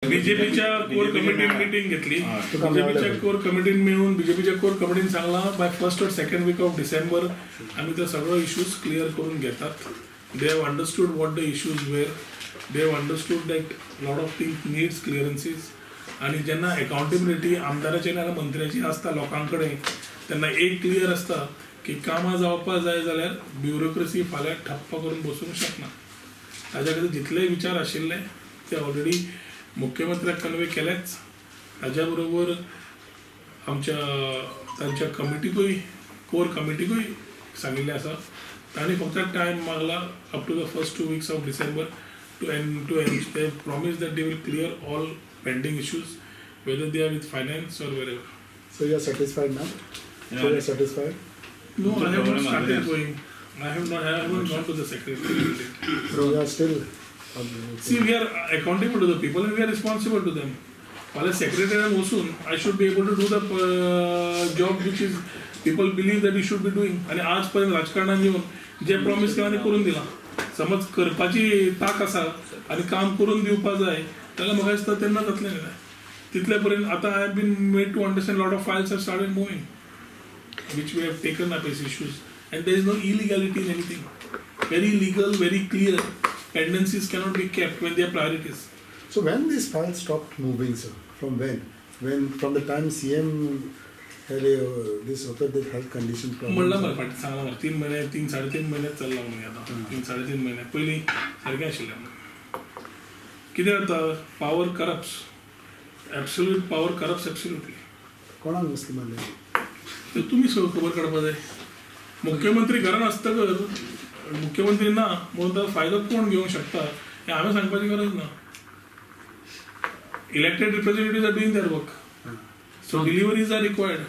बीजेपीच्या कोर कमिटीन meeting घेतली. बीजेपीच्या कोर कमिटीन मेळून, बीजेपीच्या कोर कमिटीन सांगलां, by first or second week of December आमी ते सगळो इश्यूज क्लियर करून घेतात. They have understood what the issues were. They have understood that lot of things needs clearances. आनी जेन्ना अकाउंटेबिलिटी आमदाराची नाल्यार मंत्र्याची आसता लोकां कडेन, तेन्ना एक क्लियर आसता की कामां जावपा जाय जाल्यार ब्युरोक्रेसी फाल्यां ठप्प करून बसूंक शकना. ताज्या खातीर जितलेय विचार आशिल्ले ते ऑलरेडी मुख्यमंत्र्याक कन्वे केलेच. ताज्या बरोबर आमच्या तांच्या कमिटीकूय, कोर कमिटीकूय सांगिल्लें आसा. तांणी फक्त time मागला up to the first 2 weeks of December to end. They promise that they will clear all pending issues, whether they are with finance or wherever. So you are satisfied now? So you are satisfied? No, I have not started going. I have not. I haven't gone to the secretary. So you are still. See, we are accountable to the people and we are responsible to them. While a secretary वचून I should be able to do the job which is people believe that you should be doing. आणि आजपर्यंत राजकारणात येवन जे promise केला आनी करून दिलां. समज करपाची ताक आसा आनी काम करून दिवपा जाय जाल्यार म्हाका दिसता तेन्ना जातलें न्ही. तितले पर्यंत आतां I have been made to understand lot of files are started moving which we have taken up as issues, and there is no illegality in anything. Very legal, very clear. Tendencies cannot be kept when they are priorities. So when this file stopped moving, sir? From when? When from the time CM had a, this occurred, the health condition problem? म्हणलं मरे फाटीं सांगलां मरे, 3 म्हयने, 3-3.5 म्हयने चल्ला म्हणून. आतां 3-3.5 म्हयने. पयलीं सारकें आशिल्लें. कितें जाता, power corrupts. Absolute power corrupts absolutely. कोणाक मुस्लिम मारले? तर तुमी सगळं खबर काडपा जाय. मुख्यमंत्री घरान आसतकर मुख्यमंत्री ना म्हणून ताचो फायदो कोण घेवंक शकता हें हांवें सांगपाची गरज ना. Elected representative are doing their work, so deliveries are required.